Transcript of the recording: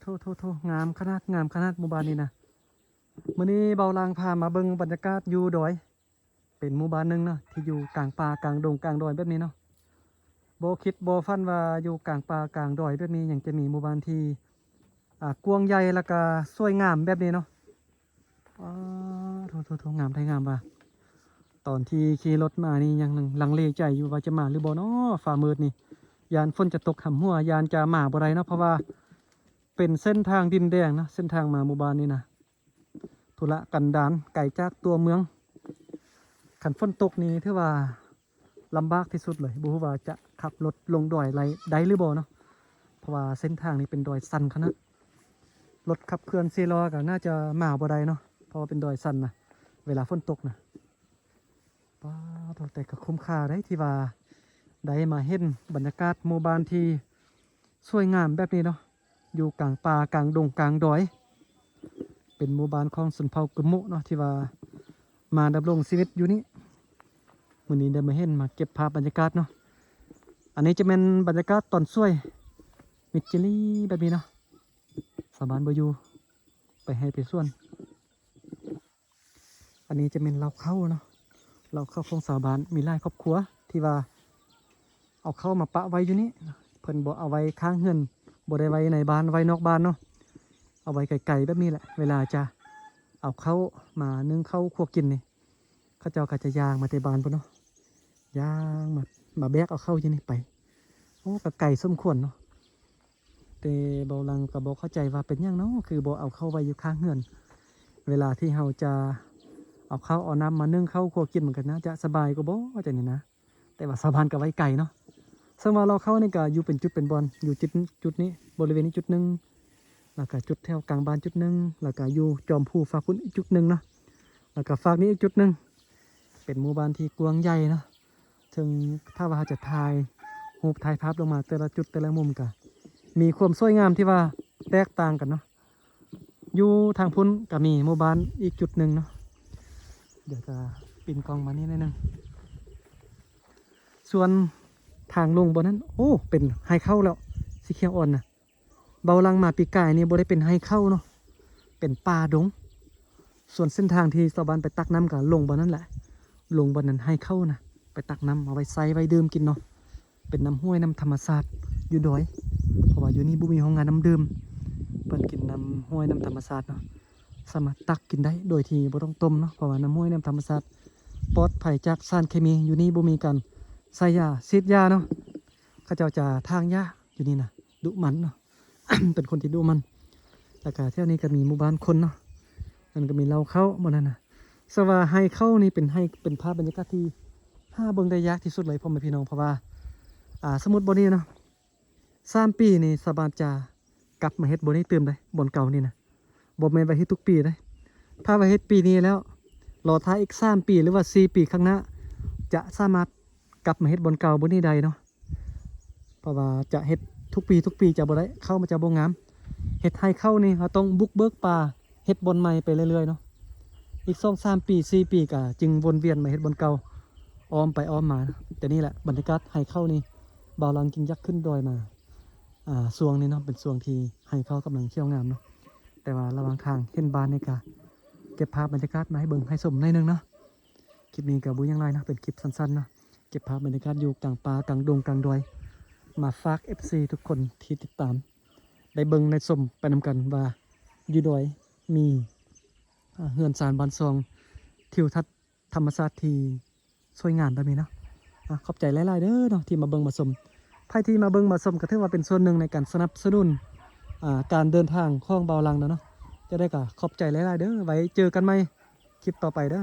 ໂທ້ໆໆ ງາມຂະໜາດ ງາມຂະໜາດໝູ່ບ້ານນີ້ນະ. ມື້ນີ້ເບົາຫຼັງພາມາເບິ່ງບັນຍາກາດຢູ່ດອຍ ເປັນໝູ່ບ້ານໜຶ່ງເນາະ ທີ່ຢູ່ກາງປ່າກາງດົງກາງດອຍແບບນີ້ເນາະ. ບໍ່ຄິດບໍ່ຝັນວ່າຢູ່ກາງປ່າກາງດອຍແບບນີ້ ຍັງຈະມີໝູ່ບ້ານທີ່ ອ່າ ກວ້າງໃຫຍ່ ແລ້ວກະສວຍງາມແບບນີ້ເນາະ. ອ້າ ໂທ້ໆໆ ງາມແທ້ງາມວ່າ. ຕອນທີ່ຂີ່ລົດມານີ້ຍັງລັງເລໃຈຢູ່ວ່າຈະມາຫຼືບໍ່ເນາະ ຟ້າມືດນີ້. ຢ້ານຝົນຈະຕົກຫຳຫົວ ຢ້ານຈະມາບໍ່ໄດ້ເນາະ ເພາະວ່າເປັນເສັ້ນທາງດິນແດງເນາະ ເສັ້ນທາງມາໝູ່ບ້ານນີ້ນະ. ທຸລະກັນດານ ໄກຈາກຕົວເມືອງ. ຄັນຝົນຕົກນີ້ຖືວ່າລຳບາກທີ່ສຸດເລີຍ. ບໍ່ຮູ້ວ່າຈະຂັບລົດລົງດອຍໄດ້ ໄດ້ຫຼືບໍ່ເນາະ ເພາະວ່າເສັ້ນທາງນີ້ເປັນດອຍຊັນຂະໜາດ. ລົດຂັບເຄື່ອນສີ່ລໍ້ກໍໜ້າຈະມາບໍ່ໄດ້ເນາະ ເພາະວ່າເປັນດອຍຊັນນະ ເວລາຝົນຕົກນະ. ປ້າໂທ້ ແຕ່ກໍຄຸ້ມຄ່າເດ້ ທີ່ວ່າໄດ້ມາເຫັນບັນຍາກາດໝູ່ບ້ານທີ່ສວຍງາມແບບນີ້ເນາະ ຢູ່ກາງປ່າກາງດົງກາງດອຍ. ເປັນໝູ່ບ້ານຂອງຊົນເຜົ່າກຶມມຸເນາະ ທີ່ວ່າມາດຳລົງຊີວິດຢູ່ນີ້. ມື້ນີ້ໄດ້ມາເຫັນ ມາເກັບພາບບັນຍາກາດເນາະ. ອັນນີ້ຈະແມ່ນບັນຍາກາດຕອນສວຍ ມິດຈີລີແບບນີ້ເນາະ. ຊາວບ້ານບໍ່ຢູ່ ໄປໄຮ່ໄປສວນ. ອັນນີ້ຈະແມ່ນເລົ້າເຂົ້າເນາະ ເລົ້າເຂົ້າຂອງຊາວບ້ານ. ມີຫຼາຍຄອບຄົວທີ່ວ່າເອົາເຂົ້າມາປະໄວ້ຢູ່ນີ້ ເພິ່ນບໍ່ເອົາໄວ້ຂ້າງເຮືອນ ບໍ່ໄດ້ໄວ້ໃນບ້ານ ໄວ້ນອກບ້ານເນາະ ເອົາໄວ້ໄກໆແບບນີ້ແຫຼະ. ເວລາຈະເອົາເຂົ້າມາໜຶ້ງເຂົ້າຄົວກິນນີ້ ເຂົາເຈົ້າກໍຈະຍ່າງມາແຕ່ບ້ານພຸ້ນເນາະ ຍ່າງມາ ມາແບກເອົາເຂົ້າຢູ່ນີ້ໄປ. ໂອ້ ກໍໄກສົມຄວນເນາະ. ແຕ່ເບົາຫຼັງກໍບໍ່ເຂົ້າໃຈວ່າເປັນຫຍັງເນາະ ຄືບໍ່ເອົາເຂົ້າໄວ້ຢູ່ຂ້າງເຮືອນ ເວລາທີ່ເຮົາຈະເອົາເຂົ້າເອົານ້ຳມາໜຶ້ງເຂົ້າຄົວກິນ ມັນກໍໜ້າຈະສະບາຍກວ່າບໍ່ ຈັ່ງນີ້ນະ. ແຕ່ວ່າຊາວບ້ານກໍໄວ້ໄກເນາະ. ເຊິ່ງວ່າເລົ້າເຂົ້ານີ້ກໍຢູ່ເປັນຈຸດເປັນບ່ອນ ຢູ່ຈຸດ ຈຸດນີ້ ບໍລິເວນນີ້ຈຸດໜຶ່ງ ແລ້ວກໍຈຸດແຖວກາງບ້ານຈຸດໜຶ່ງ ແລ້ວກໍຢູ່ຈອມພູຟາກພຸ້ນອີກຈຸດໜຶ່ງເນາະ ແລ້ວກໍຟາກນີ້ອີກຈຸດໜຶ່ງ. ເປັນໝູ່ບ້ານທີ່ກວ້າງໃຫຍ່ເນາະ. ເຊິ່ງຖ້າວ່າເຮົາຈະຖ່າຍຮູບຖ່າຍພາບລົງມາແຕ່ລະຈຸດແຕ່ລະມຸມ ກະມີຄວາມສວຍງາມທີ່ວ່າແຕກຕ່າງກັນເນາະ. ຢູ່ທາງພຸ້ນກະມີໝູ່ບ້ານອີກຈຸດໜຶ່ງເນາະ. ດຽວຈະປິ່ນກ້ອງມານີ້ໜ້ອຍໜຶ່ງ. ສ່ວນທາງລົງບ່ອນນັ້ນ ໂອ້ ເປັນໄຮ່ເຂົ້າແລ້ວ ສີຂຽວອ່ອນນະ. ເບົາຫຼັງມາປີກາຍນີ້ບໍ່ໄດ້ເປັນໄຮ່ເຂົ້າເນາະ ເປັນປ່າດົງ. ສ່ວນເສັ້ນທາງທີ່ຊາວບ້ານໄປຕັກນ້ຳກໍລົງບ່ອນນັ້ນແຫຼະ ລົງບ່ອນນັ້ນໄຮ່ເຂົ້ານະ ໄປຕັກນ້ຳເອົາໄວ້ໃຊ້ໄວ້ດື່ມກິນເນາະ. ເປັນນ້ຳຫ້ວຍນ້ຳທຳມະຊາດຢູ່ດອຍ ເພາະວ່າຢູ່ນີ້ບໍ່ມີໂຮງງານນ້ຳດື່ມ ເພິ່ນກິນນ້ຳຫ້ວຍນ້ຳທຳມະຊາດເນາະ. ສາມາດຕັກກິນໄດ້ໂດຍທີ່ບໍ່ຕ້ອງຕົ້ມເນາະ ເພາະວ່ານ້ຳຫ້ວຍນ້ຳທຳມະຊາດປອດໄພຈາກສານເຄມີ. ຢູ່ນີ້ບໍ່ມີການໃສ່ຢາ ສີດຢາເນາະ. ເຂົາເຈົ້າຈະຖາງຫຍ້າຢູ່ນີ້ນະ ດຸໝັ່ນເນາະ ເປັນຄົນທີ່ດຸໝັ່ນ. ແລ້ວກະແຖວນີ້ກະມີໝູ່ບ້ານຄົນເນາະ ນັ້ນກະມີເລົ້າເຂົ້າໝົດນັ້ນນະ. ສະວ່າໄຮ່ເຂົ້ານີ້ເປັນໄຮ່ ເປັນພາບບັນຍາກາດທີ່ຫາເບິ່ງໄດ້ຍາກທີ່ສຸດເລີຍ ພໍ່ແມ່ພີ່ນ້ອງ ເພາະວ່າ ອ່າ ສົມມຸດບ່ອນນີ້ເນາະ ສາມປີນີ້ສາມາດຈະກັບມາເຮັດບ່ອນນີ້ຕື່ມໄດ້ ບ່ອນເກົ່ານີ້ນະ. ບໍ່ແມ່ນວ່າເຮັດທຸກປີເດ້ ຖ້າວ່າເຮັດປີນີ້ແລ້ວ ລໍຖ້າອີກສາມປີ ຫຼືວ່າສີ່ປີຂ້າງໜ້າ ຈະສາມາດກັບມາເຮັດບ່ອນເກົ່າບ່ອນນີ້ໄດ້ເນາະ. ເພາະວ່າຈະເຮັດທຸກປີ ທຸກປີຈະບໍ່ໄດ້ ເຂົ້າມັນຈະບໍ່ງາມ. ເຮັດໄຮ່ເຂົ້ານີ້ເຮົາຕ້ອງບຸກເບີກປ່າ ເຮັດບ່ອນໃໝ່ໄປເລື້ອຍໆເນາະ. ອີກສອງສາມປີ ສີ່ປີກະຈຶ່ງວົນວຽນມາເຮັດບ່ອນເກົ່າ ອ້ອມໄປອ້ອມມາ. ແຕ່ນີ້ແຫຼະ ບັນຍາກາດໄຮ່ເຂົ້ານີ້ ບ່າວຫຼັງຈຶ່ງຢາກຂຶ້ນດອຍມາ ອ່າ ຊ່ວງນີ້ເນາະ ເປັນຊ່ວງທີ່ໄຮ່ເຂົ້າກຳລັງຂຽວງາມເນາະ. ແຕ່ວ່າລະຫວ່າງທາງເຫັນບ້ານນີ້ກະເກັບພາບບັນຍາກາດມາໃຫ້ເບິ່ງໃຫ້ຊົມໜ້ອຍໜຶ່ງເນາະ. ຄລິບນີ້ກະບໍ່ຫຍັງຫຼາຍເນາະ ເປັນຄລິບສັ້ນໆເນາະ ເກັບພາບບັນຍາກາດຢູ່ກາງປ່າກາງດົງກາງດອຍ ມາຝາກເອັຟຊີທຸກຄົນທີ່ຕິດຕາມ ໄດ້ເບິ່ງໄດ້ຊົມໄປນຳກັນວ່າຢູ່ດອຍມີ ອ່າ ເຮືອນຊານບ້ານຊ່ອງ ທິວທັດທຳມະຊາດທີ່ສວຍງາມແບບນີ້ເນາະ. ອ່າ ຂອບໃຈຫຼາຍໆເດີເນາະ ທີ່ມາເບິ່ງມາຊົມ. ໃຜທີ່ມາເບິ່ງມາຊົມກໍຖືວ່າເປັນສ່ວນໜຶ່ງໃນການສະໜັບສະໜູນ ອ່າ ການເດີນທາງຂອງບ່າວຫຼັງນະເນາະ. ຈັ່ງໃດກໍຂອບໃຈຫຼາຍໆເດີ ໄວ້ເຈີກັນໃໝ່ຄລິບຕໍ່ໄປເດີ.